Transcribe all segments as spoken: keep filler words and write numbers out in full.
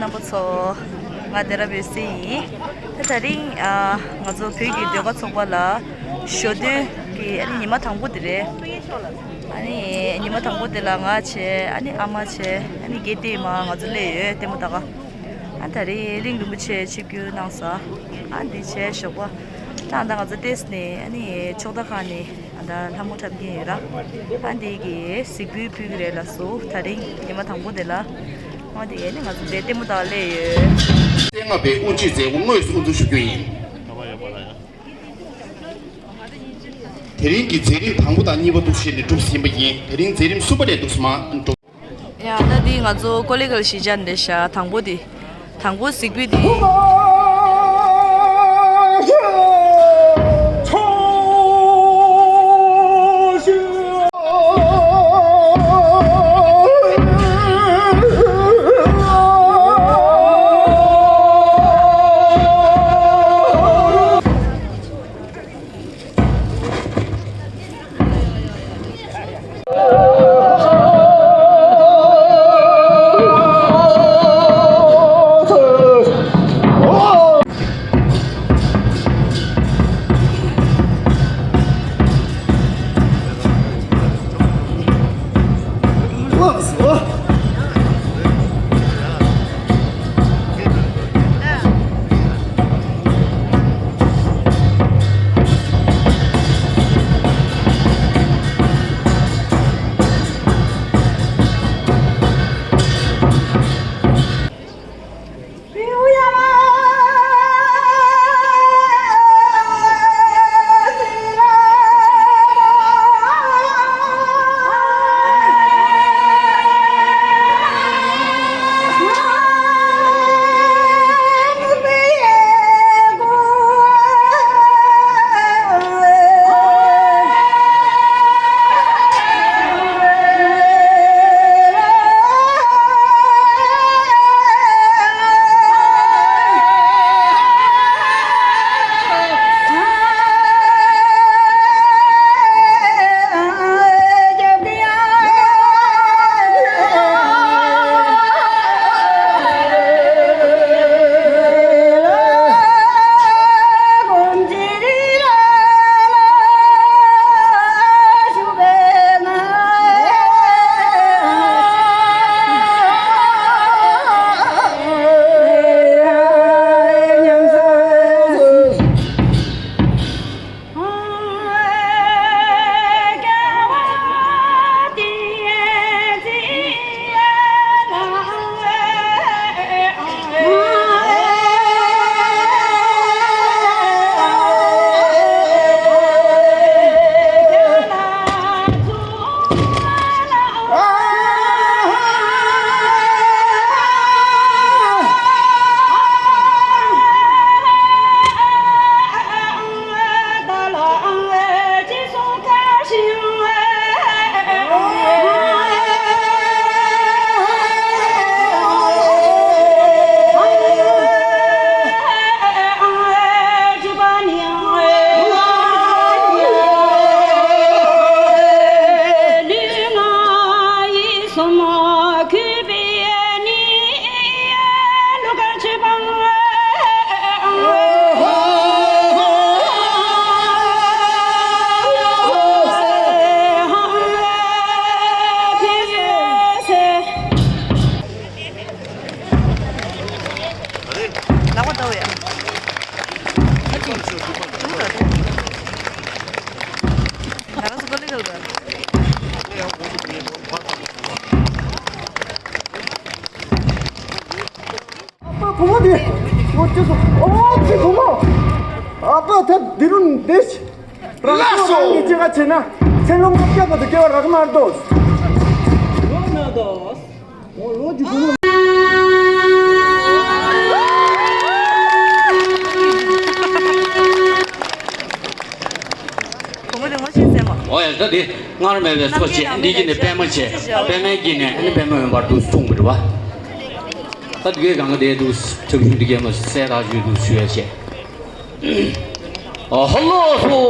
རྣམ་པ་ཚོ། ང་སྡེ་ར་བོད་སི་ཡིན། ད་དེ་རིང་ཨ་ང་ཚོ་བོད་ཀྱི་ཟློས་གར་ཚོགས་པ་ལ་ཞོ་སྟོན་གྱི་ཨ་ནི་ཉི་མ་དང་པོ་དེ་རེད། ཨ་ནི་ཉི་མ་དང་པོ་དེ་ལ་ང་བྱས། ཨ་ནི་ཨ་མ་བྱས། ཨ་ནི་དགེ་ལྡན་མ། ང་ཚོ་སླེབས་ཡོད་ལྟད་མོ་ལྟ་ག་ཨ་དེ་རིང་གླིང་རིན་པོ་ཆེ་ཆིབས་བསྒྱུར་གནང་ས། ཨ་འདི་བྱས་ཞོགས་པ། ད་ད་ང་ཚོ་ཏེས་ནས་ཨ་ནི་ཕྱོགས་མཐའ་ཁག་ནས་ཨ་ད་ལྷ་མོ་འཁྲབ་མཁན་ཡོད་ར། ཨ་འདི་གི་གཟིགས་འབུལ་ཕུལ་གི་རེད་ལགས་སོ། དེ་རིང་ཉི་མ་དང་པོ་དེ་ལ། ཨ་འདི་གི་ཨ་ནི་ང་ཚོ་འདིར་ལྟད་མོ་ལྟ་ག་སླེབས་ཡོད། བསྟན་ལྔ་པའི་དབུ་འབྱེད་མཛད་སྒོ་དངོས་སུ་དབུ་འཛུགས་ཞུ་རྒྱུ་ཡིན། དེ་རིང་གི་མཛད་རིམ་དང་པོ་དང་གཉིས་པ་འདུག་སེ་ནས་གྲུབ་ཟིན་པ་ཡིན། དེ་རིང་མཛད་རིམ་གསུམ་པ་དེ་འདུག་སེ་མར་འགྲོ། ཡ་ད་འདི་ང་ཚོ་ཀོ་ལི་གལ་གཞིས་ཆགས་འདིར་བཞག་དང་པོ་འདི། དང་པོ་གཟིགས་འབུལ་འདི། ཨ་ཕ་བུ་མོ་དེ། ཨོ་ཅི་སོ། ཨོ་ཙི་བུ་མོ། ཨ་ཕ་ད་འདི་རུ་འདི། རང་ཚོ་རང་གི་ཅི་ག་བྱེད་ན། ཚེ་ལོ་ལྔ་བརྒྱ་བར་དུ་སྐྱེ་བ་རག་མ་འདུག་ལོ་ན་དོ། ཨོ་ལོ་ཅི་བུ་མོ། བུ་མོ་དེ་ངོ་ཤེས་སེ་མ། ཨོ་ཡ་ད་དེ་སྔར་མེད་པའི་འཚོ་བྱེད་འདི་གི་ནི་པད་མ་བྱས། པད་མའི་གི་ནི་ཨ་ནི་པད་མ་འོད་འབར་དུ་གསུངས་པ་རེད་བ། ད་དེ་གའི་གང་ག་དེ་དུ་ཁྲག་ཤུགས་འདི་གའི་མ་གསལ་དག་བརྗོད་དུ་ཞུ་ཡ་བྱས། ཨ་ཧ་ལོ་ཧོ།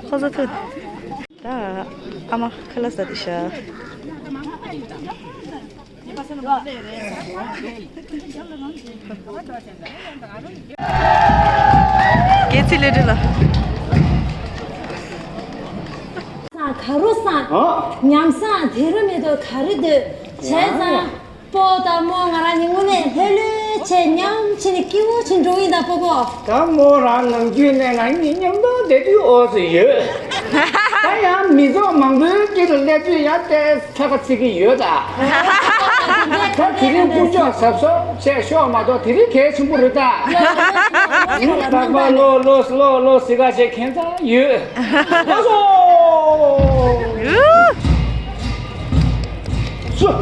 ཁོ་ཚོ་ཐུག་ད་ཨ་མ་ཁ་ལག་ཟ་དུ་ཤ། སྐྱེ་ཚིག་ལས་འབྲས་ལ། ག་རུ་སང་། ཨ། ཉམས་སང་དེ་རུ་མེད་དོ་ག་རེ་འདོད་བྱས་ཙང་། པོ་དང་མོ་ང་རང་ཉིན་མོ་ནས་ལྷོད་ལྷོད་བྱས་མཉམ་བྱས་ནས་སྐྱིད་པོ་བྱས་འགྲོ་ཡིན་ད་པོ་པོ། ད་མོ་རང་ནམ་རྒྱུན་ནས་ང་གཉིས་མཉམ་དུ་བསྡད་དུས་འོ་ཟེར་ཡོད། ད་ཡང་མི་ཚོགས་མང་པོའི་དཀྱིལ་དུ་སླེབས་དུས་ཡང་ཏོག་ཙམ་ཁ་ཚིག་གི་ཡོད་ད། ད་དེ་རིང་དཀོན་མཆོག་གཟབ་གཟབ་བྱས་ཤོག་མ་གཏོགས་དེ་རིང་གལ་ཆེན་པོ་རེད་ད། རྟག་པར་ལོ་ལོ་ལོ་ལོ་ཟེར་ག་བྱས་ཁྱད་མཚར་ཡོད། ལགས་སོ། སུ།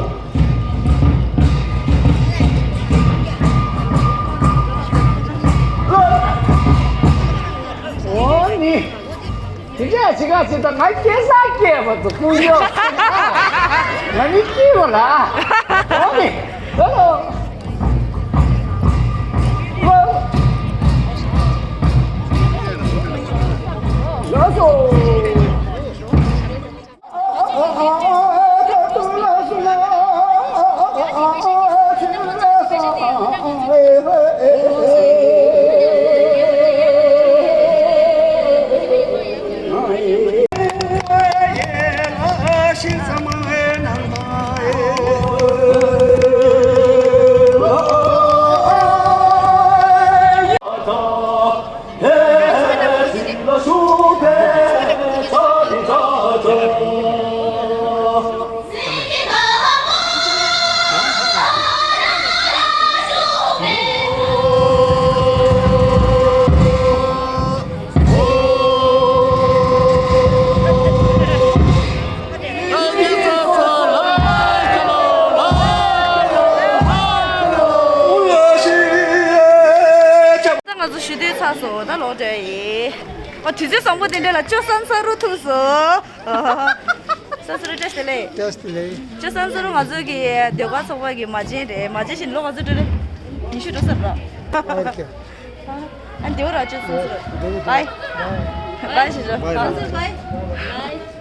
འོ་ནི། དེ་འདྲ་ཅིག་ག་ཅིག་ད་ང་སྐྱེ་ས་སྐྱེས་པ་དུ་ཀུན་ཡོད། ང་ནི་སྐྱེས་པ་ལ། འོ་ནི། ལགས་སོ། ལགས་སོ། ད་ང་ཚོ་ཞུ་དུས་ཚར་སོང་། ད་ལོག་འགྲོ་ཡིན། ཨ། དུས་ཚོད་བཟང་པོ་དེ་འདྲ་ལ་ཅོ་སན་ས་རུ་ཐུག་སོང་། ཨ་ཧ། ས་ས་རུ་བཀྲ་ཤིས་བདེ་ལེགས། བཀྲ་ཤིས་བདེ་ལེགས། ཅོ་སན་ས་རུ་ང་ཚོ་གི་ཟློས་གར་ཚོགས་པ་གི་མ་བྱན་རེད། མ་བྱན་བཞིན་ལོ་ང་ཚོ་འགྲོ་རེད། ཉི་ཤུ་འགྲོ་ས་ར། ཨ་ཁེ། ཨ་འདི་བ་ར་ཅོ་སན་ས་རུ། བའི། བའི་ཞེས་བྱ། བའི། བའི།